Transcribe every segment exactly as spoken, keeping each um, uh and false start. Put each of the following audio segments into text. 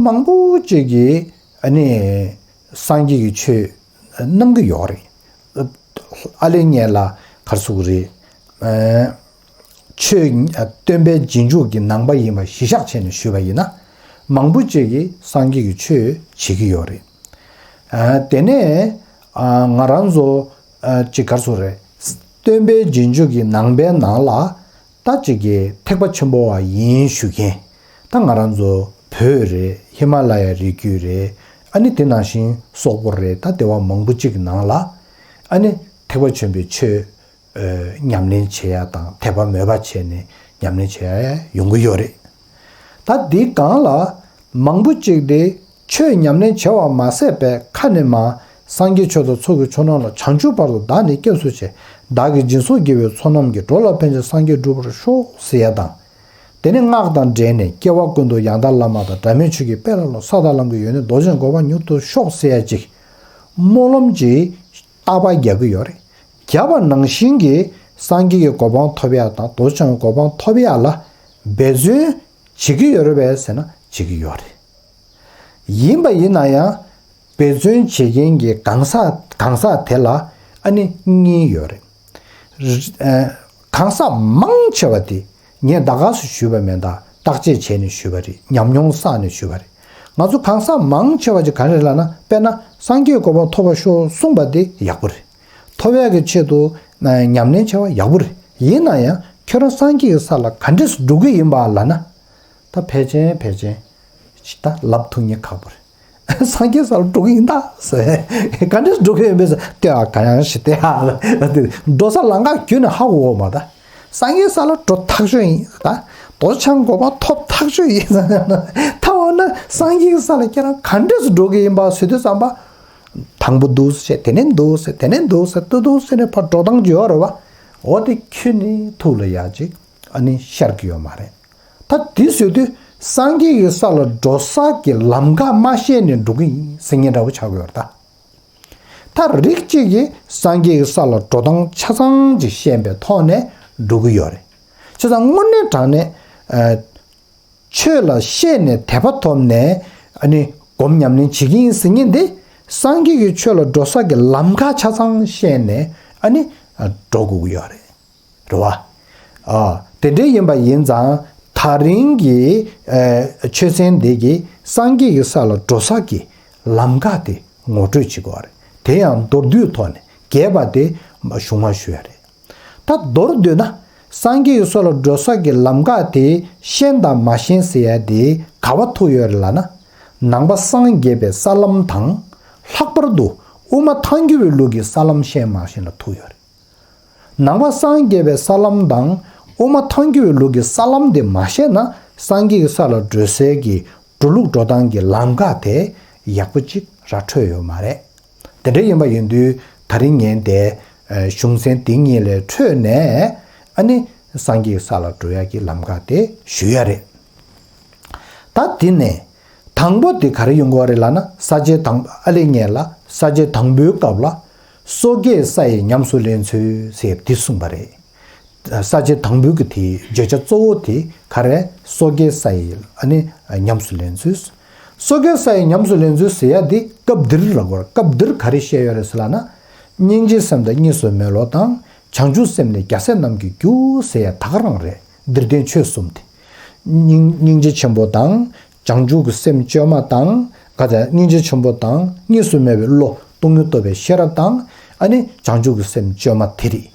མང་པོ་ཅིག་གིས་ཨ་ནི་སངས་རྒྱས་ཀྱི་ཆོས་གནང་གི་ཡོད་རེད། ཨ་ལེ་ངས་ལ་གར་སུག་རེད། ཆོས་སྟོན་པའི་རྗེས་འཇུག་གི་ནང་པ་ཡིན་པ་གཞི་བཞག་བྱས་ནས་ཞུས་པ་ཡིན་ན། མང་པོ་ཅིག་གིས་སངས་རྒྱས་ཀྱི་ཆོས་བྱེད་ཀྱི་ཡོད་རེད། དེ་ནས་ང་རང་ཚོ་ཅིག་གར་སུག་རེད། སྟོན་པའི་རྗེས་འཇུག་གི་ནང་པའི་ནང་ལ། ད་ཅིག་གིས་ཐེག་པ་ཆེན་པོ་བ་ཡིན་ཞུ་མཁན། ད་ང་རང་ཚོ་བོད་རེད། ཧི་མ་ལ་ཡ་རི་རྒྱུད་རེད། ཨ་ནི་དེ་ནང་བཞིན་སོག་པོ་རེད། ད་དེ་བ་མང་པོ་ཅིག་གི་ནང་ལ་ཨ་ནི་ཐེག་པ་ཆེན་པོའི་ཆོས་ཉམས་ལེན་བྱེད་ཡ་དང་དད་པ་མོས་པ་བྱས་ནས་ཉམས་ལེན་བྱེད་ཡ་ཡོང་གི་ཡོད་རེད། ད་འདི་སྒང་ལ་མང་པོ་ཅིག་དེ་ཆོས་ཉམས་ལེན་བྱེད་པ་མ་ཟད་པའི་ཁ་ནས་མ། སངས་རྒྱས་ཆོས་དང་ཚོགས་ཀྱི་མཆོག་རྣམས་ལ། བྱང་ཆུབ་བར་དུ་བདག་ནི་སྐྱབས་སུ་མཆི། བདག་གིས་སྦྱིན་སོགས་བགྱིས་པའི་ཚོགས་རྣམས་ཀྱིས། འགྲོ་ལ་ཕན་ཕྱིར་སངས་རྒྱས་འགྲུབ་པར་ཤོག་ཟེར་ཡ་དང་། དེ་ནས་སྔགས་དང་འབྲེལ་ནས་སྐྱེ་བ་ཀུན་ཏུ་ཡང་དག་བླ་མ་དང་། སྒྲ་མེད་ཆོས་ཀྱི་དཔལ་ལ་རོལ། ས་དང་ལམ་གྱི་ཡོན་ཏན་རྡོ་རྗེ་གོ་འཕང་མྱུར་ཐོབ་ཤོག་ཟེར་ཡ་ཅིག་སྨོན་ལམ་གྱི་བརྟག་པ་རྒྱག་གི་ཡོད་རེད། བརྒྱབ་པ་ནང་བཞིན་གྱི་སངས་རྒྱས་ཀྱི་གོ་འཕང་ཐོབ་ཡ་དང་རྡོ་རྗེ་འཆང་གི་གོ་འཕང་ཐོབ་ཡ་ལ་འབད་བརྩོན་བྱེད་ཀྱི་ཡོད་རེད་པས་ཟེར་ན་བྱེད་ཀྱི་ཡོད་རེད། ཡིན་པ་ཡིན་ན་ཡང་འབད་བརྩོན་བྱེད་མཁན་གྱི་གང་ཟག་གང་ཟག་དེ་ལ་ཨ་ནི་གཉིས་ཡོད་རེད། གང་ཟག་མང་ཆེ་བ་དེ་ངས་ད་ག་སུ་ཞུས་པ་མེད། ད་བརྟག་དཔྱད་བྱས་ནས་ཞུས་པ་རེད། ཉམས་མྱོང་བསགས་ནས་ཞུས་པ་རེད། ང་ཚོ་གང་ཟག་མང་ཆེ་བ་ཅིག་ག་རེ་ལབ་ན། དཔེར་ན་སངས་རྒྱས་གོ་འཕང་ཐོབ་པར་ཤོག་གསུངས་པ་དེ་ཡག་པོ་རེད། ཐོབ་ཡག་གི་ཆེད་དུ་ཉམས་ལེན་བྱས་པ་ཡག་པོ་རེད། ཡིན་ན་ཡང་ཁྱོད་རང་སངས་རྒྱས་ཀྱི་ས་ལ་ག་འདྲས་འགྲོ་གི་ཡིན་པ་ལབ་ན། ད་ཕལ་ཆེར་ཕལ་ཆེར་ད་ལབ་ཐུབ་མཁན་ཁག་པོ་རེད། སངས་རྒྱས་ས་ལ་འགྲོ་གི་ཡིན་ད་ཟེར། ག་འདྲས་འགྲོ་གི་ཡིན་པས་ཟེར། ལྟོས་ཨ། ག་ཡང་ཞིག་ལྟོས་ཨ། འགྲོ་ས་ལམ་ཁ་བརྒྱུད་ནས་ཧ་གོ་གི་མ་རེད། སངས་རྒྱས་ས་ལ་འགྲོ་ཐག་ཆོད་ཡིན་ད། རྡོ་རྗེ་འཆང་གོ་འཕང་ཐོབ་ཐག་ཆོད་ཡིན་ཟེར་ན། ད་འོ་ན་སངས་རྒྱས་ས་ལ་ཁྱེད་རང་ག་འདྲས་འགྲོ་གི་ཡིན་པ་ཟེར་དུས་ཙམ་པ། དང་པོ་འདུག་ཟེར། དེ་ནས་འདུག་ཟེར། དེ་ནས་འདུག་ཟེར། ཏུ་འདུག་ཟེར་ནས་ཕར་འགྲོ་སྟངས་ཅིག་ཡོད་རེད་པ། འོ་དེ་ཁྱོན་ནས་ཐུགས་ལ་ཡ་ཅིག་ཨ་ནི་ཤར་གྱི་ཡོད་མ་རེད། ད་དེ་ཟེར་དུས་སངས་རྒྱས་ཀྱི་ས་ལ་འགྲོ་ས་གི་ལམ་ཁ་མ་ཤེས་ནས་འགྲོ་གི་ཡིན་ཟེར་མཁན་འདྲ་བོ་ཆགས་ཀྱི་ཡོད་རེད་ད། ད་རིགས་གཅིག་གིས་སངས་རྒྱས་ཀྱི་ས་ལ་འགྲོ་སྟངས་ཆ་ཚང་ཅིག་ཤེས་པའི་ཐོག་ནས་འགྲོ་གི་ཡོད་རེད། བྱས་ཙང་དངོས་གནས་དྲང་གནས་ཆོས་ལ་ཤེས་ནས་དད་པ་ཐོབ་ནས་ཨ་ནི་སྒོམ་ཉམས་ལེན་བྱེད་ཀྱི་ཡིན་ཟེར་མཁན་དེ། སངས་རྒྱས་ཀྱི་ཆོས་ལ་འགྲོ་ས་གི་ལམ་ཁ་ཆ་ཚང་ཤེས་ནས་ཨ་ནི་འགྲོ་དགོས་ཀྱི་ཡོད་རེད། རེད་བ། ཨ། དེ་འདྲ་ཡིན་པ་ཡིན་ཙང་། ད་རིང་གི་ཨ་ཆོས་ཚན་འདི་གིས་སངས་རྒྱས་ཀྱི་ས་ལ་འགྲོ་ས་གི་ལམ་ཁ་དེ་ངོ་སྤྲོད་བྱེད་དགོས་རེད། དེ་ཡང་མདོར་བསྡུས་ཐོག་ནས་རྒྱས་པ་དེ་གཞུང་མ་ཞུ་ཡ་རེད། ད་མདོར་བསྡུས་ན། སངས་རྒྱས་ཀྱི་ས་ལ་འགྲོ་ས་གི་ལམ་ཁ་དེ་ཤེས་དང་མ་ཤེས་ཟེར་ཡ་དེ་ག་བ་ཐུག་ཡོད་རེད་ལབ་ན། ནང་པ་སངས་རྒྱས་པའི་ས་ལམ་དང་། ལྷག་པར་དུ་དབུ་མ་ཐལ་འགྱུར་བའི་ལུགས་ཀྱི་ས་ལམ་ཤེས་མ་ཤེས་ལ་ཐུག་ཡོད་རེད། ནང་པ་སངས་རྒྱས་པའི་ས་ལམ་དང་དབུ་མ་ཐལ་འགྱུར་བའི་ལུགས་ཀྱི་ས་ལམ་དེ་མ་ཤེས་ན། སངས་རྒྱས་ཀྱི་ས་ལ་འགྲོ་སའི་གི་འགྲོ་ལུགས་འགྲོ་སྟངས་ཀྱི་ལམ་ཁ་དེ་ཡག་པོ་ཅིག་ར་འཕྲོད་ཡོད་མ་རེད། དེ་འདྲ་ཡིན་པ་ཡིན་དུས། ད་རིང་ངས་འདི་གཞུང་ཚན་འདི་གཉིས་ལས་འཕྲོས་ནས་ཨ་ནི་སངས་རྒྱས་ཀྱི་ས་ལ་འགྲོ་ཡག་གི་ལམ་ཁ་དེ་ཞུ་ཡ་རེད། ད་དེ་ནས་དང་པོ་དེ་ག་རེ་ཡོང་གི་ཡོད་རེད་ལབ་ན། ས་བཅད་དང་། ཨ་ལེ་ངས་ལ་ས་བཅད་དང་པོའི་སྐབས་ལ་སོ་སྐྱེའི་ས་ཡི་ཉམས་སུ་ལེན་ཚུལ་ཟེར་འདི་གསུངས་པ་རེད། ས་བཅད་དང་པོའི་གི་དེའི་བརྗོད་བྱ་གཙོ་བོ་དེ་ག་རེ། སོ་སྐྱེའི་ས་ཡི་ཨ་ནི་ཉམས་སུ་ལེན་ཚུལ། སོ་སྐྱེའི་ས་ཡི་ཉམས་སུ་ལེན་ཚུལ་ཟེར་ཡ་དེ་སྐབས་འདིར་ལ་གོ། སྐབས་འདིར་ག་རེ་བཤད་ཡོད་རེད་ཟེར་ལབ་ན། སྙིང་རྗེའི་སེམས་དང་གཉིས་སུ་མེད་བློ་དང་། བྱང་ཆུབ་སེམས་ནི་རྒྱལ་སྲས་རྣམས་ཀྱི་རྒྱུ་ཟེར་ཡ་ད་ག་རང་རེད། འདིར་བསྟན་ཆོས་གསུམ་དེ། སྙིང་སྙིང་རྗེ་ཆེན་པོ་དང་། བྱང་ཆུབ་ཀྱི་སེམས་བཅོས་མ་དང་། ག་ཚད། སྙིང་རྗེ་ཆེན་པོ་དང་། གཉིས་སུ་མེད་པའི་བློ། སྟོང་ཉིད་རྟོགས་པའི་ཤེས་རབ་དང་། ཨ་ནི་བྱང་ཆུབ་ཀྱི་སེམས་བཅོས་མ་དེ་རེད།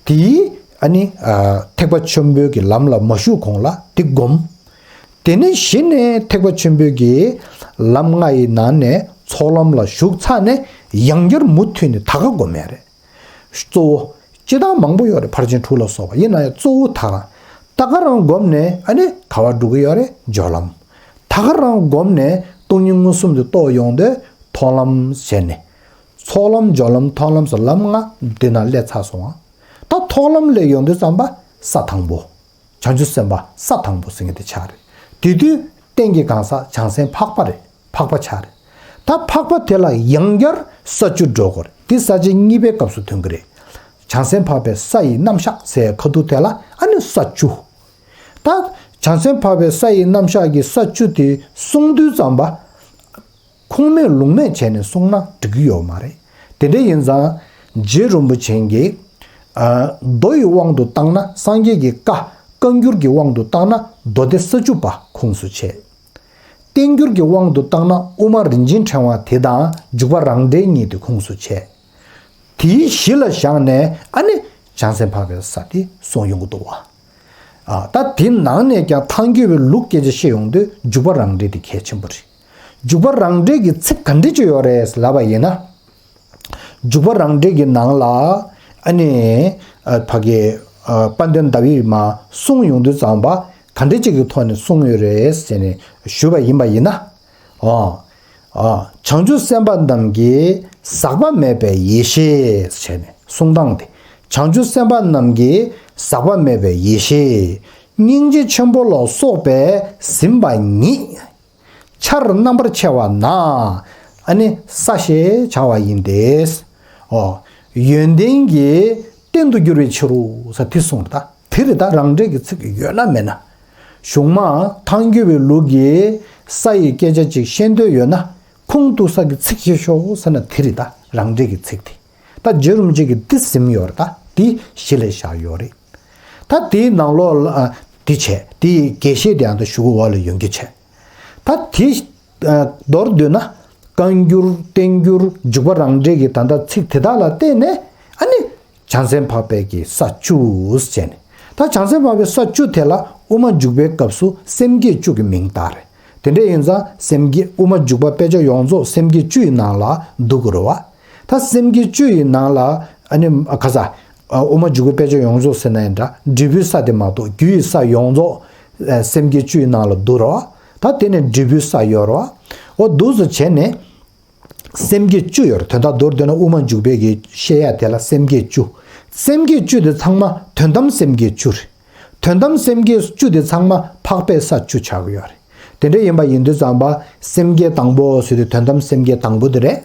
དེའི་ཨ་ནི་ཨ་ཐེག་པ་ཆེན་པོའི་གི་ལམ་ལ་མ་ཞུགས་གོང་ལ་དེ་སྒོམ། དེ་ནས་གཞི་ནས་ཐེག་པ་ཆེན་པོའི་གི་ལམ་ལྔ་ཡི་ནང་ནས་ཚོགས་ལམ་ལ་ཞུགས་ཚར་ནས་ཡང་བསྐྱར་མུ་མཐུད་ནས་ད་ག་སྒོམ་ཡ་རེད། གཙོ་བོ། སྤྱིར་བཏང་མང་པོ་ཡོད་རེད། ཕར་ཕྱིན་དྲུག་ལ་སོགས་པ། ཡིན་ན་ཡང་གཙོ་བོ་ད་ག་རང་། ད་ག་རང་བསྒོམས་ནས་ཨ་ནི་ག་བ་འགྲོ་གི་ཡོད་རེད། སྦྱོར་ལམ། ད་ག་རང་བསྒོམས་ནས་སྟོང་ཉིད་མངོན་སུམ་དུ་རྟོགས་ཡོང་དུས་མཐོང་ལམ་བྱས་ནས། ཚོགས་ལམ། སྦྱོར་ལམ། མཐོང་ལམ་སོགས་ལམ་ལྔ་འདི་ན་སླེབས་ཚར་སོང་ང་། ད་མཐོང་ལམ་ལ་ཡོང་དུས་ཙམ་པ་ས་དང་པོ། བྱང་ཆུབ་སེམས་དཔའ་ས་དང་པོ་ཟེར་མཁན་དེ་ཆགས་རེད། དེ་དུས་རྟེན་གྱི་གང་ཟག་བྱང་སེམས་འཕགས་པ་རེད། འཕགས་པ་ཆགས་རེད། ད་འཕགས་པ་དེ་ལ་ཡང་བསྐྱར་ས་བཅུ་འགྲོ་དགོས་རེད། དེ་ས་བཅད་གཉིས་པའི་སྐབས་སུ་ཐོན་གྱི་རེད། བྱང་སེམས་འཕགས་པའི་ས་ཡི་རྣམ་གཞག་ཟེར་ཁ་ཐུག་དེ་ལ་ཨ་ནི་ས་བཅུ། ད་ བྱང་སེམས་འཕགས་པའི་ས་ཡི་རྣམ་གཞག་གི་ས་བཅུ་དེ་གསུང་དུས་ཙམ་པ། ཁུངས་མེད་ལུང་མེད་བྱས་ནས་གསུངས་ན་འགྲིག་གི་ཡོད་མ་རེད། དེ་འདྲ་ཡིན་ཙང་རྗེ་རིན་པོ་ཆེ་གིས། ཨ། མདོ་ཡི་དབང་དུ་བཏང་ན་སངས་རྒྱས་ཀྱི་བཀའ། བཀའ་འགྱུར་གྱི་དབང་དུ་བཏང་ན་མདོ་སྡེ་ས་བཅུ་པ་ཁུངས་སུ་བྱས། བསྟན་འགྱུར་གྱི་དབང་དུ་བཏང་ན་དབུ་མ་རིན་ཆེན་ཕྲེང་བ་དེ་དང་འཇུག་པ་རང་འགྲེལ་གཉིས་དེ་ཁུངས་སུ་བྱས། དེའི་གཞི་ལ་བཞག་ནས་ཨ་ནི་བྱང་སེམས་འཕགས་པའི་ས་དེ་གསུངས་ཡོང་གི་འདུག་བ། ཨ། ད་དེའི་ནང་ནས་ཀྱང་ཐལ་འགྱུར་བའི་ལུགས་སྐད་ཆ་བཤད་ཡོང་དུས་འཇུག་པ་རང་འགྲེལ་དེ་གལ་ཆེན་པོ་རེད། འཇུག་པ་རང་འགྲེལ་གྱི་ཚིག་ག་འདྲ་ཅིག་ཡོད་རེད་ལབ་པ་ཡིན་ན། འཇུག་པ་རང་འགྲེལ་གྱི་ནང་ལ་ཨ་ནི། ཨ། ཕ་གི། ཨ། དཔལ་ལྡན་ཟླ་བས་མར་གསུངས་ཡོང་དུས་ཙམ་པ་ག་འདྲ་ཅིག་གི་ཐོག་ནས་གསུངས་ཡོད་རེད་ཟེར་ནས་ཞུས་པ་ཡིན་པ་ཡིན་ན། ཨོ། ཨོ། བྱང་ཆུབ་སེམས་དཔའ་རྣམས་ཀྱི་ཟག་པ་མེད་པའི་ཡེ་ཤེས་ཟེར་ནས་གསུང་སྟངས་དེ། བྱང་ཆུབ་སེམས་དཔའ་རྣམས་ཀྱི་ཟག་པ་མེད་པའི་ཡེ་ཤེས། སྙིང་རྗེ་ཆེན་པོ་ལ་སོགས་པས་ཟིན་པ་ཉིད། ཆར་རྣམ་པར་ཕྱེ་བ་ན། ཨ་ནི་ས་ཞེས་བྱ་བ་ཡིན་ཏེ། ཨོ། ཡོན་ཏན་གྱི་རྟེན་དུ་འགྱུར་བའི་ཕྱིར་རོ་ཟེར་དེ་གསུངས་རེད་ད། དེ་རེད་ད། རང་འགྲེལ་གྱི་ཚིག་ཡོད་ན་མེད་ན། གཞུང་མ་ཐལ་འགྱུར་བའི་ལུགས་ཀྱི་ས་ཡི་སྐད་ཆ་ཅིག་ཤེས་འདོད་ཡོད་ན། ཁུངས་གཏུགས་ས་གི་ཚིག་ཤེས་ཤོག་ཟེར་ན་དེ་རེད་ད། རང་འགྲེལ་གྱི་ཚིག་དེ། ད་རྗེ་རིན་པོ་ཆེ་གིས་འདི་ཟིན་ཡོད་རེད་ད། འདི་གཞི་ལ་བཞག་ཡོད་རེད། ད་དེའི་ནང་ལོགས་ལ། ཨ། འདི་བྱས། དེའི་རྒྱས་བཤད་དེ་ཡང་ད་གཞུག་གུ་འོག་ལ་ཡོང་རྒྱུ་བྱས། ད་དེ། ཨ། མདོར་བསྡུས་ན། བཀའ་འགྱུར། བསྟན་འགྱུར། འཇུག་པ་རང་འགྲེལ་གྱི་ད་ལྟ་ཚིག་དེ་དག་ལ་བརྟེན་ནས་ཨ་ནི། བྱང་སེམས་འཕགས་པའི་གི་ས་བཅུ་བྱས་ནས། ད་བྱང་སེམས་འཕགས་པའི་ས་བཅུ་དེ་ལ་དབུ་མ་འཇུག་པའི་སྐབས་སུ་སེམས་བསྐྱེད་བཅུ་གི་མིང་བཏགས་རེད། དེ་འདྲ་ཡིན་ཙང་སེམས་བསྐྱེད། དབུ་མ་འཇུག་པ་དཔེ་ཆ་ཡོངས་རྫོགས་སེམས་བསྐྱེད་བཅུ་ཡི་ནང་ལ་འདུ་དགོས་རེད་བ། ད་སེམས་བསྐྱེད་བཅུ་ཡི་ནང་ལ་ཨ་ནི་ཁ་ས། ཨ། དབུ་མ་འཇུག་པའི་དཔེ་ཆ་ཡོངས་རྫོགས་ཟེར་ན་ཡང་འདྲ། འབྲས་བུའི་ས་དེ་མ་གཏོགས་རྒྱུ་ཡི་ས་ཡོངས་རྫོགས། ཨ། སེམས་བསྐྱེད་བཅུ་ཡི་ནང་ལ་འདུ་རེད་བ། ད་དེ་ནས་འབྲས་བུའི་ས་ཡོད་རེད་བ། འོ་འདུག་སེ་བྱས་ནས། སེམས་བསྐྱེད་བཅུ་ཡོད་རེད། དོན་དག་མདོར་བསྡུས་ན་དབུ་མ་འཇུག་པའི་གི་བཤད་ཡ་དེ་ལ་སེམས་བསྐྱེད་བཅུ། སེམས་བསྐྱེད་བཅུ་དེ་ཚང་མ་དོན་དམ་སེམས་བསྐྱེད་བཅུ་རེད། དོན་དམ་སེམས་བསྐྱེད་བཅུ་དེ་ཚང་མ་འཕགས་པའི་ས་བཅུ་ཆགས་ཀྱི་ཡོད་རེད། དེ་འདྲ་ཡིན་པ་ཡིན་དུས་ཙམ་པ་སེམས་བསྐྱེད་དང་པོ་ཟེར་དུས་དོན་དམ་སེམས་བསྐྱེད་དང་པོ་དེ་རེད།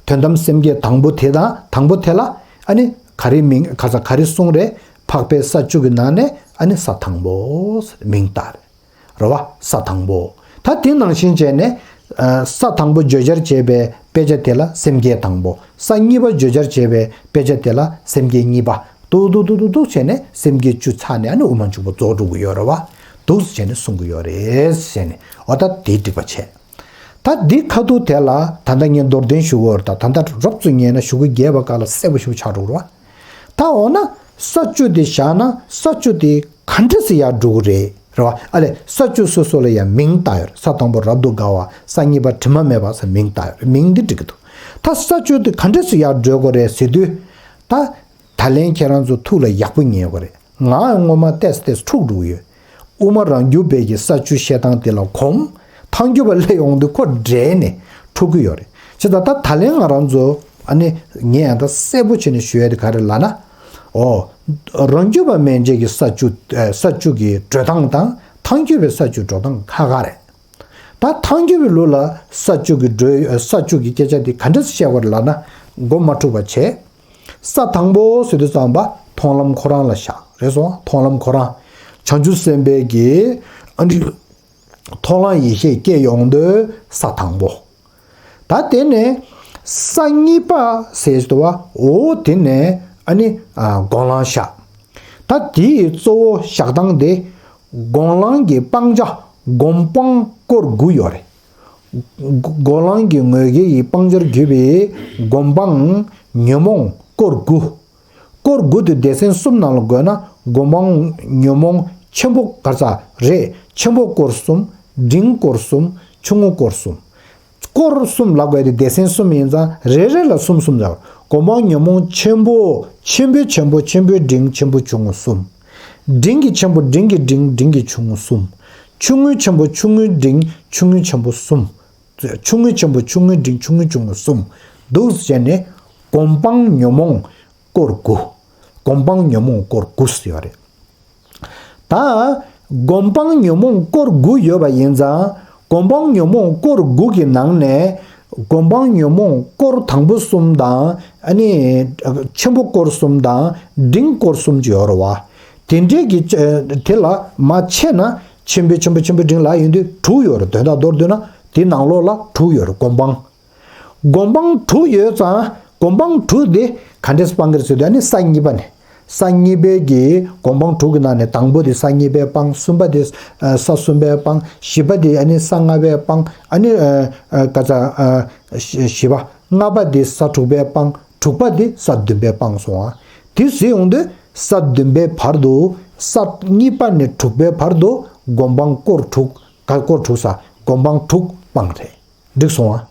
དོན་དམ་སེམས་བསྐྱེད་དང་པོ་དེ་དང་དང་པོ་དེ་ལ་ཨ་ནི་ག་རེ་མིང་ཁ་ས་ག་རེ་གསུངས་རེད། འཕགས་པའི་ས་བཅུ་གི་ནང་ནས་ཨ་ནི་ས་དང་པོ་ཟེར་མིང་བཏགས་རེད། རེད་བ། ས་དང་པོ། ད་དེ་ནང་བཞིན་བྱས་ནས། ཨ། ས་དང་པོ་བརྗོད་བྱར་བྱས་པའི་དཔེ་ཆ་དེ་ལ་སེམས་བསྐྱེད་དང་པོ། ས་གཉིས་པ་བརྗོད་བྱར་བྱས་པའི་དཔེ་ཆ་དེ་ལ་སེམས་བསྐྱེད་གཉིས་པ། འདུག་འདུག་འདུག་འདུག་འདུག་བྱས་ནས་སེམས་བསྐྱེད་བཅུ་ཚར་ནས་ཨ་ནི་དབུ་མ་འཇུག་པ་རྫོགས་འགྲོ་གི་ཡོད་རེད་བ། འདུག་སེ་བྱས་ནས་གསུང་གི་ཡོད་རེད་ཟེར་ནས། འོ་ད་དེ་འགྲིག་པ་བྱས། ད་འདི་ཁ་ཐུག་དེ་ལ་ད་ལྟ་ངས་མདོར་བསྟན་ཞུ་གི་ཡོད་རེད། ད་ད་ལྟ་རོབ་ཙམ་ཉན་ན་གཞུག་གུ་རྒྱས་པ་སྒང་ལ་གསལ་པོ་ཞེ་པོ་ཆགས་འགྲོ་གི་རེད་བ། ད་འོ་ན་ས་བཅུ་དེ་བཞག་ན་ས་བཅུ་དེ་ག་འདྲ་སེ་ཡར་འགྲོ་གི་རེད། རེད་བ། ཨ་ལས་ས་བཅུ་སོ་སོ་ལ་ཡང་མིང་བཏགས་ཡོད་རེད། ས་དང་པོ་རབ་ཏུ་དགའ་བ། ས་གཉིས་པ་དྲི་མ་མེད་པ་ཟེར་མིང་བཏགས་ཡོད་རེད། མིང་འདི་འགྲིག་གི་འདུག་ད་ས་བཅུ་དེ་ག་འདྲ་སེ་ཡར་འགྲོ་གི་རེད་ཟེར་དུས། ད་ད་ལན་ཁྱེད་རང་ཚོ་ཐུགས་ལ་ཡག་པོ་ཉན་དགོས་རེད། ང་སྔོན་མ་ཏོག་ཙམ་ཏོག་ཙམ་འཁྲུག་འགྲོ་གི་ཡོད། དབུ་མ་རང་རྒྱུད་པའི་གི་ས་བཅུ་བཤད་སྟངས་དེ་ལ་གོམས། ཐལ་འགྱུར་བ་སླེབས་ཡོང་དུས་ཁོ་འདྲེས་ནས་འཁྲུག་གི་ཡོད་རེད། བྱས་ཙང་ད་ད་ལན་ང་རང་ཚོ་ཨ་ནི་ངས་ཡང་ད་གསལ་པོ་བྱས་ནས་ཞུ་ཡ་དེ་ག་རེ་ལབ་ན། ཨོ། རང་རྒྱུད་པ་མན་ཆད་ཀྱི་ས་བཅུ། ཨ། ས་བཅུ་གི་འགྲོ་སྟངས་དང་ཐལ་འགྱུར་བའི་ས་བཅུ་འགྲོ་སྟངས་ཁ་ཁ་རེད། ད་ཐལ་འགྱུར་བའི་ལུགས་ལ་ས་བཅུ་གི་འགྲོས། ས་བཅུ་གི་སྐད་ཆ་འདི་ག་འདྲ་བཤད་དགོས་རེད་ལབ་ན། མགོ་མ་འཁྲུགས་པ་བྱས། ས་དང་པོ་ཟེར་དུས་ཙམ་པ་མཐོང་ལམ་ཁོ་རང་ལ་བཞག་རེད་སོང་། མཐོང་ལམ་ཁོ་རང་། བྱང་ཆུབ་སེམས་དཔའི་གི་ཨ་ནི་མཐོང་ལམ་ཡེ་ཤེས་སྐྱེ་ཡོང་དུས་ས་དང་པོ། ད་དེ་ནས་ས་གཉིས་པ་ཟེར་དུས་བ། འོ་དེ་ནས་ཨ་ནི། ཨ། སྒོམ་ལམ་བཞག་ད་དེའི་གཙོ་བོ་བཞག་སྟངས་དེ། སྒོམ་ལམ་གྱི་སྤང་བྱ་སྒོམ་སྤང་སྐོར་དགུ་ཡོད་རེད། སྒོམ་ལམ་གྱི་ངོས་འགལ་གྱི་སྤང་བྱར་གྱུར་པའི་སྒོམ་སྤང་ཉོན་མོངས་སྐོར་དགུ། སྐོར་དགུ་དེ་སྡེ་ཚན་གསུམ་ནང་ལ་བགོས་ན་སྒོམ་སྤང་ཉོན་མོངས་ཆེན་པོ་ག་ཚོད་རེད། ཆེན་པོ་སྐོར་གསུམ། འབྲིང་སྐོར་གསུམ། ཆུང་ངུ་སྐོར་གསུམ། སྐོར་གསུམ་ལབ་དགོས་དེ་སྡེ་ཚན་གསུམ་ཡིན་ཙང་རེ་རེ་ལ་གསུམ་གསུམ་ལབ། སྒོམ་སྤང་ཉོན་མོངས་ཆེན་པོ། ཆེན་པོའི་ཆེན་པོ། ཆེན་པོའི་འབྲིང་། ཆེན་པོའི་ཆུང་ངུ་གསུམ། འབྲིང་གི་ཆེན་པོ། འབྲིང་གི་འབྲིང་། འབྲིང་གི་ཆུང་ངུ་གསུམ། ཆུང་ངུའི་ཆེན་པོ། ཆུང་ངུའི་འབྲིང་། ཆུང་ངུའི་ཆེན་པོ་གསུམ། ཆུང་ངུའི་ཆེན་པོ། ཆུང་ངུའི་འབྲིང་། ཆུང་ངུའི་ཆུང་ངུ་གསུམ། འདུག་སེ་བྱས་ནས་སྒོམ་སྤང་ཉོན་མོངས་སྐོར་དགུ། སྒོམ་སྤང་ཉོན་མོངས་སྐོར་དགུ་ཟེར་ཡོད་རེད། ད་སྒོམ་སྤང་ཉོན་མོངས་སྐོར་དགུ་ཡོད་པ་ཡིན་ཙང་། སྒོམ་སྤང་ཉོན་མོངས་སྐོར་དགུ་གི་ནང་ནས་སྒོམ་སྤང་ཉོན་མོངས་སྐོར་དང་པོ་གསུམ་དང་། ཨ་ནི་ཆེན་པོ་སྐོར་གསུམ་དང་འབྲིང་སྐོར་གསུམ་ཅིག་ཡོད་རེད་བ། དེ་འདྲའི་གི་དེ་ལ་མ་ཕྱེ་ན། ཆེན་པོ་ཆེན་པོ་ཆེན་པོ་འབྲིང་ལ་ཡིན་དུས་དྲུག་ཡོད་རེད། དོན་དག་མདོར་བསྡུས་ན་དེའི་ནང་ལོགས་ལ་དྲུག་ཡོད་རེད། སྒོམ་སྤང་། སྒོམ་སྤང་དྲུག་ཡོད་ཙང་སྒོམ་སྤང་དྲུག་དེ་ག་འདྲས་སྤང་གི་རེད་ཟེར་དུས་ཨ་ནི་ས་གཉིས་པ་ནས། ས་གཉིས་པའི་གི་སྒོམ་སྤང་དྲུག་གི་ནང་ནས་དང་པོ་དེ་ས་གཉིས་པས་སྤང་། གསུམ་པ་དེ་ས་གསུམ་པས་སྤང་། བཞི་པ་དེ་ཨ་ནི་ས་ལྔ་པས་སྤང་། ཨ་ནི་ཨ་ཨ་ག་ཚ་ཨ་བཞི་བཞི་པ། ལྔ་པ་དེ་ས་དྲུག་པས་སྤང་། དྲུག་པ་དེ་ས་བདུན་པས་སྤང་སོང་ཨ། དེ་ཟེར་ཡོང་དུས་ས་བདུན་པའི་བར་དུ་ས་གཉིས་པ་ནས་དྲུག་པའི་བར་དུ་སྒོམ་སྤང་སྐོར་དྲུག་ག་སྐོར་དྲུག་ས་སྒོམ་སྤང་དྲུག་སྤང་རེད། འགྲིག་སོང་ཨ།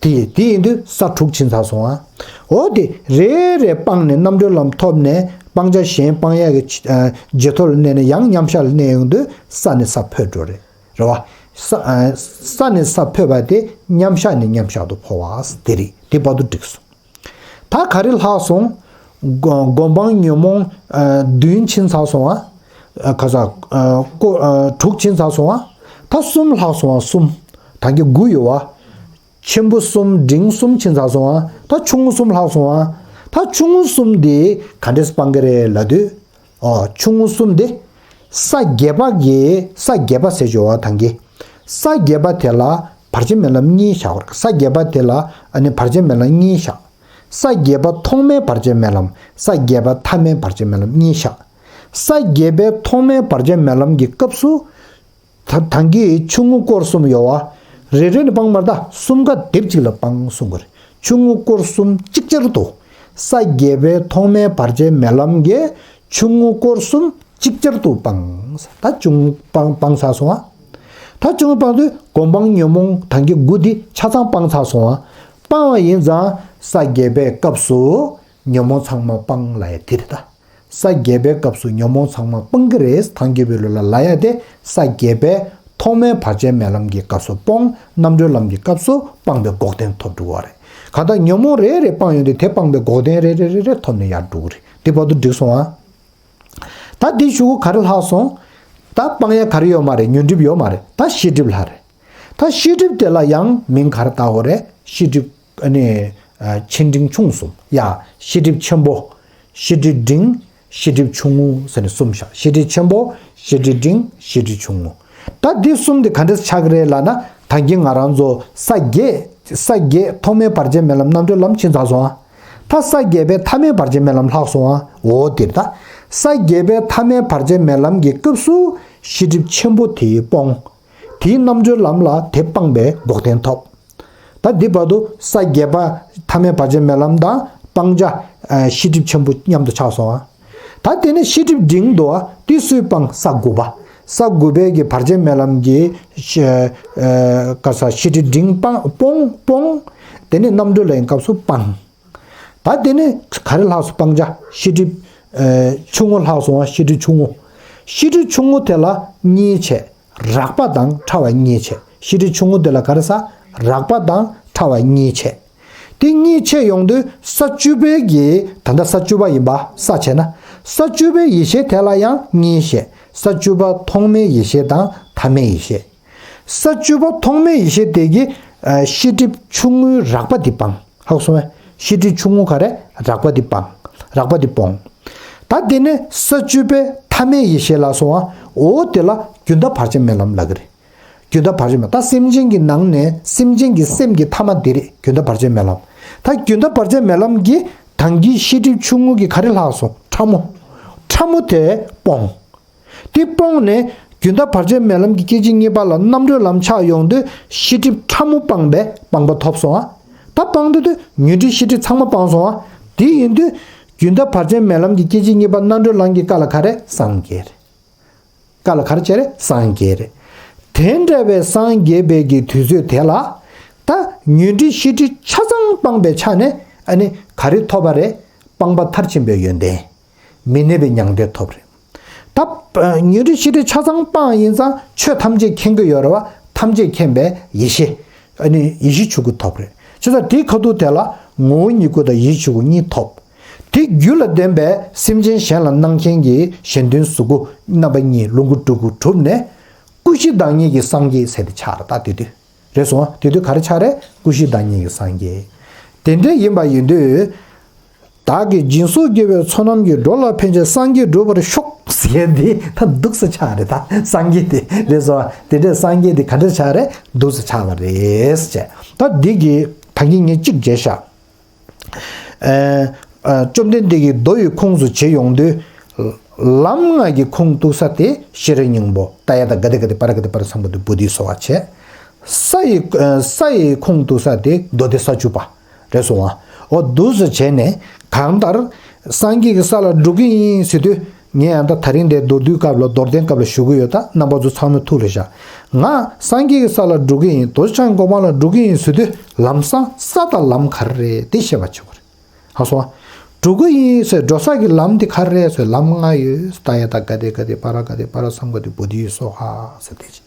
དེ་དེ་ཡིན་དུས་ས་དྲུག་ཕྱིན་ཚར་སོང་ཨ། འོ་དེ་རེ་རེ་སྤངས་ནས་རྣམ་གྲོལ་ལམ་ཐོབ་ནས་སྤང་བྱ་གཞན་སྤང་ཡག་གི་ཆ་ཨ་རྗེས་ཐོབ་ལ་གནས་ནས་ཡང་མཉམ་གཞག་ལ་གནས་ཡོང་དུས་ས་ནས་ས་འཕོས་འགྲོ་རེད། རེད་བ། ས་ཨ་ས་ནས་ས་འཕོས་པ་དེ་མཉམ་གཞག་ནས་མཉམ་གཞག་ཏུ་འཕོ་བ་དེ་རེད། དེ་བར་དུ་འགྲིག་སོང་། ད་ག་རེ་ལྷག་སོང་། སྒོ་སྒོམ་སྤང་ཉོན་མོངས་ཨ་བདུན་ཕྱིན་ཚར་སོང་ཨ། ཨ་ག་ས་ཨ་སྐོར་ཨ་དྲུག་ཕྱིན་ཚར་སོང་ཨ། ད་གསུམ་ལྷག་སོང་ཨ། གསུམ། ད་གི་དགུ་ཡོད་བ། ཆེན་པོ་གསུམ་འབྲིང་གསུམ་ཕྱིན་ཚར་སོང་ཨ། ད་ཆུང་ངུ་གསུམ་ལྷག་སོང་ཨ། ད་ཆུང་ངུ་གསུམ་དེ་ག་འདྲས་སྤང་གི་རེད་ལབ་དུས། ཨོ་ཆུང་ངུ་གསུམ་དེ། ས་བརྒྱད་པ་གི་ས་བརྒྱད་པ་ཟེར་ཆོག་བ་ཐང་གི། ས་བརྒྱད་པ་དེ་ལ་བར་ཆད་མེད་ལམ་གཉིས་བཞག་པ་རེད། ས་བརྒྱད་པ་དེ་ལ་ཨ་ནི་བར་ཆད་མེད་ལམ་གཉིས་བཞག་ས་བརྒྱད་པ་ཐོག་མའི་བར་ཆད་མེད་ལམ། ས་བརྒྱད་པ་ཐ་མའི་བར་ཆད་མེད་ལམ་གཉིས་བཞག་ས་བརྒྱད་པའི་ཐོག་མའི་བར་ཆད་མེད་ལམ་གྱི་སྐབས་སུ། ད་ཐང་གི་ཆུང་ངུ་སྐོར་གསུམ་ཡོད་བ། རེ་རེ་ནས་སྤང་མ་རེད་ད། གསུམ་ཀ་སྡེབ་གཅིག་ལ་སྤང་གསུང་གི་རེད། ཆུང་ངུ་སྐོར་གསུམ་ཅིག་ཅར་དུ། ས་བརྒྱད་པའི་ཐོག་མའི་བར་ཆད་མེད་ལམ་གྱི་ཆུང་ངུ་སྐོར་གསུམ་ཅིག་ཅར་དུ་སྤང་། ད་ཆུང་ངུ་སྤང་སྤང་ཚར་སོང་ཨ། ད་ཆུང་ངུ་སྤང་དུས་སྒོམ་སྤང་ཉོན་མོངས་ཐང་གི་དགུ་འདི་ཆ་ཚང་སྤང་ཚར་སོང་ཨ། སྤང་བ་ཡིན་ཙང་ས་བརྒྱད་པའི་སྐབས་སུ་ཉོན་མོངས་ཚང་མ་སྤང་ལབ་ཡ་དེ་རེད་ད། ས་བརྒྱད་པའི་སྐབས་སུ་ཉོན་མོངས་ཚང་མ་སྤང་གི་རེད། ཐང་གི་བོད་ལུགས་ལ་ལབ་ཡ་དེ་ས་བརྒྱད་པའི་ཐོག་མའི་བར་ཆད་མེད་ལམ་གྱི་སྐབས་སུ་སྤོང་། རྣམ་གྲོལ་ལམ་གྱི་སྐབས་སུ་སྤངས་པའི་འགོག་བདེན་ཐོབ་འགྲོ་བ་རེད། གང་ལྟར་ཉོན་མོངས་རེ་རེ་སྤངས་ཡོང་དུས་དེ་སྤངས་པའི་འགོག་བདེན་རེ་རེ་རེ་རེ་ཐོབ་ནས་ཡར་འགྲོ་གི་རེད། དེ་བར་དུ་འགྲིག་སོང་ཨ། ད་འདི་གཞུག་གུ་ག་རེ་ལྷག་སོང་། ད་སྤང་ཡ་ག་རེ་ཡོད་མ་རེད། ཉོན་སྒྲིབ་ཡོད་མ་རེད། ད་ཤེས་སྒྲིབ་ལྷག་རེད། ད་ཤེས་སྒྲིབ་དེ་ལ་ཡང་མིང་ག་རེ་བཏགས་དགོས་རེད། ཤེས་སྒྲིབ་ཨ་ནི་ཨ་ཆེ་འབྲིང་ཆུང་གསུམ། ཡ་ཤེས་སྒྲིབ་ཆེན་པོ། ཤེས་སྒྲིབ་འབྲིང་། ཤེས་སྒྲིབ་ཆུང་ངུ་ཟེར་ནས་གསུམ་བཞག་ཤེས་སྒྲིབ་ཆེན་པོ། ཤེས་སྒྲིབ་འབྲིང་། ཤེས་སྒྲིབ་ཆུང་ངུ། ད་འདི་གསུམ་དེ་ག་འདྲས་ཆགས་ཀྱི་རེད་ལབ་ན། ད་གིན་ང་རང་ཚོ་ས་བརྒྱད། ས་བརྒྱད་ཐོག་མའི་བར་ཆད་མེད་ལམ་རྣམ་གྲོལ་ལམ་ཕྱིན་ཚར་སོང་ཨ། ད་ས་བརྒྱད་པའི་ཐ་མའི་བར་ཆད་མེད་ལམ་ལྷག་སོང་ཨ། འོ་དེ་རེད་ད། ས་བརྒྱད་པའི་ཐ་མའི་བར་ཆད་མེད་ལམ་གྱི་སྐབས་སུ་ཤེས་སྒྲིབ་ཆེན་པོ་དེ་སྤོང་། དེའི་རྣམ་གྲོལ་ལམ་ལ་དེ་སྤངས་པའི་འགོག་བདེན་ཐོབ། ད་འདི་བར་དུ་ས་བརྒྱད་པ་ཐ་མའི་བར་ཆད་མེད་ལམ་དང་སྤང་བྱ་ཨ་ཤེས་སྒྲིབ་ཆེན་པོ་མཉམ་དུ་ཆགས་སོང་ཨ། ད་དེ་ནས་ཤེས་སྒྲིབ་འབྲིང་དུ་ཨ་དེ་སུས་སྤང་། ས་དགུ་པ། ས་དགུ་པའི་གི་བར་ཆད་མེད་ལམ་གྱི་ཤེ་ཨ་ག་ས་ཤེས་སྒྲིབ་འབྲིང་སྤང་སྤོང་སྤོང་། དེ་ནས་རྣམ་གྲོལ་ལ་ཡིན་སྐབས་སུ་སྤང་། ད་དེ་ནས་ག་རེ་ལྷག་སོང་། སྤང་བྱ་ཤེས་སྒྲིབ་ཨ་ཆུང་ངུ་ལྷག་སོང་བ། ཤེས་སྒྲིབ་ཆུང་ངུ། ཤེས་སྒྲིབ་ཆུང་ངུ་དེ་ལ་གཉིས་ཆད། རགས་པ་དང་ཕྲ་བ་གཉིས་ཆད། ཤེས་སྒྲིབ་ཆུང་ངུ་དེ་ལ་ག་རེ་ཟ། རགས་པ་དང་ཕྲ་བ་གཉིས་ཆད། དེ་གཉིས་ཆད་ཡོང་དུས་ས་བཅུ་པའི་གི་ད་ལྟ་ས་བཅུ་པ་ཡིན་པ་ས་བྱས་ན། ས་བཅུ་པའི་ཡེ་ཤེས་དེ་ལ་ཡང་གཉིས་ཆད། ས་བཅུ་པ་ཐོག་མའི་ཡེ་ཤེས་དང་ཐ་མའི་ཡེ་ཤེས། ས་བཅུ་པ་ཐོག་མའི་ཡེ་ཤེས་དེ་གིས་ཨ་ཤེས་སྒྲིབ་ཆུང་ངུའི་རགས་པ་འདི་སྤང་། ཧ་གོ་སོང་ངས། ཤེས་སྒྲིབ་ཆུང་ངུ་ག་རེ་རགས་པ་འདི་སྤང་། རགས་པ་འདི་སྤོང་། ད་དེ་ནས་ས་བཅུ་པའི་ཐ་མའི་ཡེ་ཤེས་ལ་སོང་བ། འོ་དེ་ལ་རྒྱུན་མཐའ་བར་ཆད་མེད་ལམ་ལབ་ཀྱི་རེད། རྒྱུན་མཐའ་བར་ཆད་མེད། ད་སེམས་ཅན་གྱི་ནང་ནས་སེམས་ཅན་གྱི་སེམས་ཀྱི་ཐ་མ་འདི་རེད། རྒྱུན་མཐའ་བར་ཆད་མེད་ལམ། ད་རྒྱུན་མཐའ་བར་ཆད་མེད་ལམ་གྱི་ད་གིན་ཤེས་སྒྲིབ་ཆུང་ངུ་གི་ག་རེ་ལྷག་སོང་། ཕྲ་མོ། ཕྲ་མོ་དེ་སྤོང་། དེ་སྤོང་ནས་རྒྱུན་མཐའ་བར་ཆད་མེད་ལམ་གྱི་སྐད་ཅིག་གཉིས་པ་ལ་རྣམ་གྲོལ་ལམ་ཆགས་ཡོང་དུས་ཤེས་སྒྲིབ་ཕྲ་མོ་སྤངས་པའི་སྤངས་པ་ཐོབ་སོང་ཨ། ད་སྤངས་དུས་དུས་ཉོན་སྒྲིབ་ཤེས་སྒྲིབ་ཚང་མ་སྤངས་སོང་ཨ། དེ་ཡིན་དུས་རྒྱུན་མཐའ་བར་ཆད་མེད་ལམ་གྱི་སྐད་ཅིག་གཉིས་པ་རྣམ་གྲོལ་ལམ་གྱི་ཀ་ལ་ག་རེ་སངས་རྒྱས་རེད། ཀ་ལ་ག་རེ་བྱས་རེད། སངས་རྒྱས་རེད། དེ་འདྲ་བའི་སངས་རྒྱས་པའི་གི་དུས་ཚོད་དེ་ལ་ད་ཉོན་སྒྲིབ་ཤེས་སྒྲིབ་ཆ་ཚང་སྤངས་པའི་ཆ་ནས་ཨ་ནི་ག་རེ་ཐོབ་པ་རེད། སྤངས་པ་མཐར་ཕྱིན་པའི་ཡོན་ཏན། མི་གནས་པའི་མྱང་འདས་ཐོབ་རེད། ད་ཉོན་སྒྲིབ་ཤེས་སྒྲིབ་ཆ་ཚང་སྤངས་ཡིན་ཙང་ཆོས་ཐམས་ཅད་མཁྱེན་གྱི་ཡོད་རེད་བ། ཐམས་ཅད་མཁྱེན་པའི་ཡེ་ཤེས། ཨ་ནི་ཡེ་ཤེས་ཆོས་སྐུ་ཐོབ་རེད། བྱས་ཙང་དེའི་ཁ་ཐུག་དེ་ལ་ངོ་བོ་ཉིད་སྐུ་དང་ཡེ་ཤེས་ཆོས་སྐུ་གཉིས་ཐོབ། དེ་རྒྱུད་ལ་ལྡན་པའི་སེམས་ཅན་གཞན་ལ་སྣང་མཁན་གྱི་གཞན་དོན་གཟུགས་སྐུ་རྣམ་པ་གཉིས་ལོངས་སྐུ་སྤྲུལ་སྐུ་གྲུབ་ནས་སྐུ་བཞི་བདག་ཉིད་ཀྱི་སངས་རྒྱས་ཟེར་ཏེ་ཆགས་རེད། ད་དེ་དུས་རེད་སོང་། དེ་དུས་ག་རེ་ཆགས་རེད། སྐུ་བཞི་བདག་ཉིད་ཀྱི་སངས་རྒྱས། དེ་འདྲ་ཡིན་པ་ཡིན་དུས། བདག་གིས་སྦྱིན་སོགས་བགྱིས་པའི་བསོད་ནམས་ཀྱིས། འགྲོ་ལ་ཕན་ཕྱིར་སངས་རྒྱས་འགྲུབ་པར་ཤོག། རྒྱལ་འདི་ད་འདུག་སེ་ཆགས་རེད། ད་སངས་རྒྱས་དེ་རེད་སོང་བ། དེ་འདྲའི་སངས་རྒྱས་དེ་ག་འདྲ་ཆགས་རེད། འདུག་སེ་ཆགས་པ་རེད་ཅེས། ད་འདི་གི་ད་གིན་ངས་གཅིག་བརྗེད་ཤག་ཨ། ཨ། བཅོམ་ལྡན་འདས་ཀྱིས་མདོ་ཡི་ཁུངས་སུ་བྱེད་ཡོང་དུས། ལམ་ལྔ་གི་ཁུངས་གཏུགས་ས་དེ་ཤེས་རབ་སྙིང་པོ་ཏདྱ་ཐཱ་ག་ཏེ་ག་ཏེ་པཱ་ར་ག་ཏེ་པཱ་ར་སཾ་ག་ཏེ་བོ་དྷི་སྭཱ་ཧཱ་བྱས། ས་ཡི་ཨ། ས་ཡི་ཁུངས་གཏུགས་ས་དེ་མདོ་སྡེ་ས་བཅུ་པ་རེད་སོང་བ། འོ་འདུག་སེ་བྱས་ནས་གང་ལྟར་སངས་རྒྱས་ཀྱི་ས་ལ་འགྲོ་གི་ཡིན་ཟེར་དུས། ངས་ཡང་ད་ད་རིང་འདིར་མདོར་བསྡུས་སྐབས་ལ་མདོར་བསྟན་སྐབས་ལ་ཞུ་གི་ཡོད། ད་རྣམ་པ་ཚོ་ཚང་མས་ཐུགས་ལ་བཞག་ང་སངས་རྒྱས་ཀྱི་ས་ལ་འགྲོ་གི་ཡིན། རྡོ་རྗེ་འཆང་གི་གོ་འཕང་ལ་འགྲོ་གི་ཡིན་ཟེར་དུས། ལམ་སང་ས་དང་ལམ་ག་རེ་རེད་དེ་བཤད་པ་བྱེད་དགོས་རེད། ཧ་སོང་། འགྲོ་གི་ཡིན་ཟེར་འགྲོ་ས་གི་ལམ་དེ་ག་རེ་རེད་ཟེར། ལམ་ལྔ་ཡོད། ཏདྱ་ཐཱ་ག་ཏེ་ག་ཏེ་པཱ་ར་ག་ཏེ་པཱ་ར་སཾ་ག་ཏེ་བོ་དྷི་སྭཱ་ཧཱ་ཟེར་དེ་བྱེད།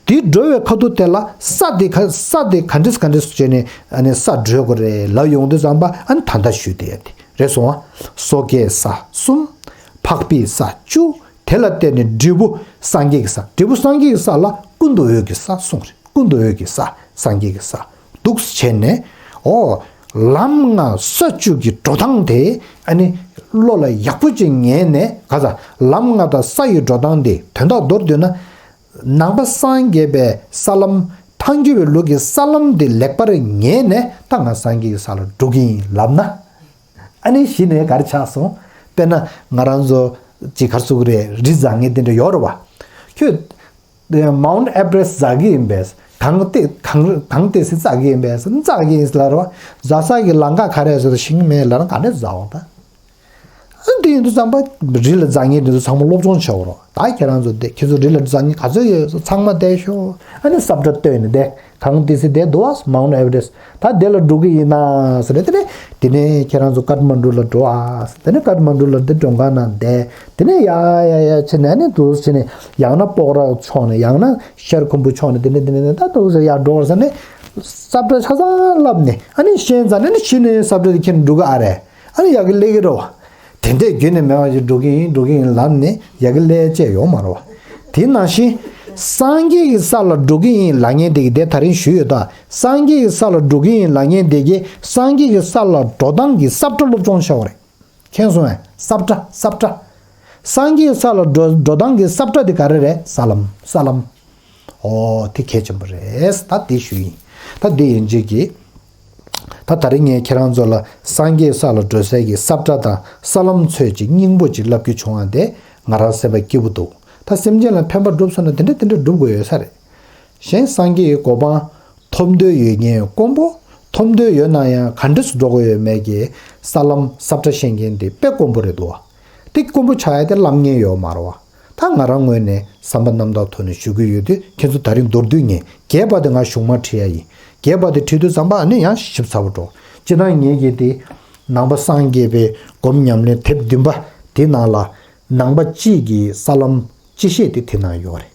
དེ་འགྲོ་བའི་ཁ་ཐུག་དེ་ལ་ས་དེ་ག་ས་དེ་ག་འདྲས་ག་འདྲས་བྱས་ནས་ཨ་ནི་ས་བགྲོད་དགོས་རེད་ལབ་ཡོང་དུས་ཙམ་པ་ཨ་ནི་ད་ལྟ་ཞུས་དེ་ཡ་དེ་རེད་སོང་བ། སོ་སྐྱེའི་ས་གསུམ། འཕགས་པའི་ས་བཅུ། དེ་ལ་བརྟེན་ནས་འབྲས་བུ་སངས་རྒྱས་ཀྱི་ས། འབྲས་བུ་སངས་རྒྱས་ཀྱི་ས་ལ་ཀུན་ཏུ་འོད་ཀྱི་ས་གསུངས་རེད། ཀུན་ཏུ་འོད་ཀྱི་ས་སངས་རྒྱས་ཀྱི་ས་འདུག་སེ་བྱས་ནས། ཨོ། ལམ་ལྔ་ས་བཅུ་གི་འགྲོ་སྟངས་དེ་ཨ་ནི་བློ་ལ་ཡག་པོ་ཅིག་ངེས་ནས། ག་ས་ལམ་ལྔ་དང་ས་ཡི་འགྲོ་སྟངས་དེ་དོན་དག་མདོར་བསྡུས་ན། ནང་པ་སངས་རྒྱས་པའི་ས་ལམ། ཐལ་འགྱུར་བའི་ལུགས་ཀྱི་ས་ལམ་འདི་ལེགས་པར་ངེས་ནས། ད་ང་སངས་རྒྱས་ཀྱི་ས་ལ་འགྲོ་གི་ཡིན་ལབ་ན། ཨ་ནི་གཞི་ནས་ག་རེ་ཆགས་སོང་། དཔེར་ན་ང་རང་ཚོ་ཅིག་ག་རེ་ཟེར་དགོས་རེད། རི་འཛེག་མཁན་དེ་འདྲ་ཡོད་རེད་བ། ཁྱོད་མའུན་ཨེ་ཝ་རེ་སི་འཛེག་གི་ཡིན་པས། གངས་ཏི་གངས་གངས་ཏི་སེ་འཛེག་གི་ཡིན་པས། འཛེག་གི་ཡིན་ལབ་རེད་བ། འཛེག་ས་གི་ལམ་ཁ་ག་རེ་ཟེར་ཤེས་ཀྱི་མེད་ལབ་ན་ག་འདྲས་འཛེག་འོང་ད། ཨ་འདི་ཡིན་དུས་ཙམ་པ་རི་ལ་འཛེག་མཁན་དེ་ཚོ་ཚང་མ་སློབ་སྦྱོང་བྱེད་དགོས་རེད། ད་ཁྱེད་རང་ཚོ་དེ་ཁྱེད་ཚོ་རི་ལ་འཛེག་མཁན་ག་ཚོད་ཡོད་ཚང་མ་བསྡད་ཤོག་ཨ་ནི་ས་བཀྲ་བཏོན་ནས་བསྡད། གངས་ཏི་སེ་དེ་འདུག་ཨ། མའུན་ཨེ་ཝ་རེ་སི། ད་དེ་ལ་འགྲོ་གི་ཡིན་ན་ཟེར་ནས། དེ་ནས་དེ་ནས་ཁྱེད་རང་ཚོ་ཀཏ་མན་ཌུ་ལ་འགྲོ་ཨ་ཟེར། དེ་ནས་ཀཏ་མན་ཌུ་ལ་འདི་མགྲོན་ཁང་ནང་བསྡད། དེ་ནས་ཡ་ཡ་ཡ་བྱས་ནས་ཨ་ནི་འདུག་བྱས་ནས་ཡང་ན་སྤོག་ར་ཕྱོགས་ནས། ཡང་ན་ཤར་ཁུམ་བུ་ཕྱོགས་ནས། དེ་ནས་དེ་ནས་ད་འདུག་ཟེར་ཡར་འགྲོ་ཟེར་ནས་ས་བཀྲ་ཆ་ཚང་བསླབས་ནས། ཨ་ནི་ཤན་ཚ་ནས་ནི་ཕྱི་ནས་ས་བཀྲ་དེ་ཁྱེར་འགྲོ་གི་ཨ་རེད། ཨ་ནི་ཡ་གི་སླེབས་ཀྱི་རེད་བ། དེ་འདྲས་རྒྱུན་ནས་མེད་པ་ཞིག་འགྲོ་གི་ཡིན་འགྲོ་གི་ཡིན་ལབ་ནས་ཡ་གི་སླེབས་བྱས་ཡོང་མ་རེད་བ། དེ་ནང་བཞིན་སངས་རྒྱས་ཀྱི་ས་ལ་འགྲོ་གི་ཡིན་ལབ་མཁན་དེ་གིས། དེ་ད་རིང་ཞུས་ཡོད་ད། སངས་རྒྱས་ཀྱི་ས་ལ་འགྲོ་གི་ཡིན་ལབ་མཁན་དེ་གིས་སངས་རྒྱས་ཀྱི་ས་ལ་འགྲོ་སྟངས་ཀྱི་ས་བཀྲ་སློབ་སྦྱོང་བྱ་བ་རེད། མཁྱེན་སོང་ངས། ས་བཀྲ་ས་བཀྲ། སངས་རྒྱས་ཀྱི་ས་ལ་འགྲོ་འགྲོ་སྟངས་ཀྱི་ས་བཀྲ་དེ་ག་རེ་རེད། ས་ལམ་ས་ལམ། ཨོ་དེ་གལ་ཆེན་པོ་རེད། ད་དེ་ཞུ་ཡིན། ད་དེ་ཡིན་རྗེས་ཀྱི། ད་ད་རིང་ངས་ཁྱེད་རང་ཚོ་ལ་སངས་རྒྱས་ས་ལ་འགྲོ་སའི་གི་ས་བཀྲ་དང་ས་ལམ་ཚོས་ཀྱི་སྙིང་པོ་ཅིག་བསླབ་རྒྱུ་བྱུང་བ་དེ་ང་རང་སེམས་པ་སྐྱིད་པོ་འདུག་ད་སེམས་ཅན་ལ་ཕན་པ་སྒྲུབ་སོང་ན་དེ་འདྲ་དེ་འདྲ་སྒྲུབ་དགོས་ཡོད་ས་རེད། གཞན་སངས་རྒྱས་ཀྱི་གོ་འཕང་ཐོབ་འདོད་ཡོད་མཁན་དཀོན་པོ། ཐོབ་འདོད་ཡོད་ན་ཡང་ག་འདྲས་སུ་འགྲོ་དགོས་ཡོད་མེད་ཀྱི་ས་ལམ་ས་བཀྲ་ཤེས་མཁན་དེ་དཔེ་དཀོན་པོ་རེད་འདུག་བ། དེ་དཀོན་པོ་ཆགས་ཡ་དེ་བསླབ་མཁན་ཡོད་མ་རེད་བ། ད་ང་རང་ངོས་ནས་བསམ་པ་རྣམ་དག་ཐོག་ནས་ཞུ་གི་ཡོད་དུས། ཁྱེད་ཚོ་ད་རིང་མདོར་བསྡུས་ངས་རྒྱས་པ་དེ་ང་གཞུག་མ་བྲིས་ཡ་ཡིན། རྒྱས་པ་དེ་བྲིས་དུས་ཙམ་པ་ཨ་ནི་ཡང་ཞིབ་ཚགས་པོ་འགྲོ། སྤྱིར་བཏང་ངེད་ཀྱི་དེ་ནང་པ་སངས་རྒྱས་པའི་སྒོམ་ཉམས་ལེན་དེབ་བདུན་པ་དེ་ནང་ལ་ནང་པ་སྤྱིའི་གི་ས་ལམ་སྤྱི་བཤད་དེ་དེ་ནང་ཡོད་རེད།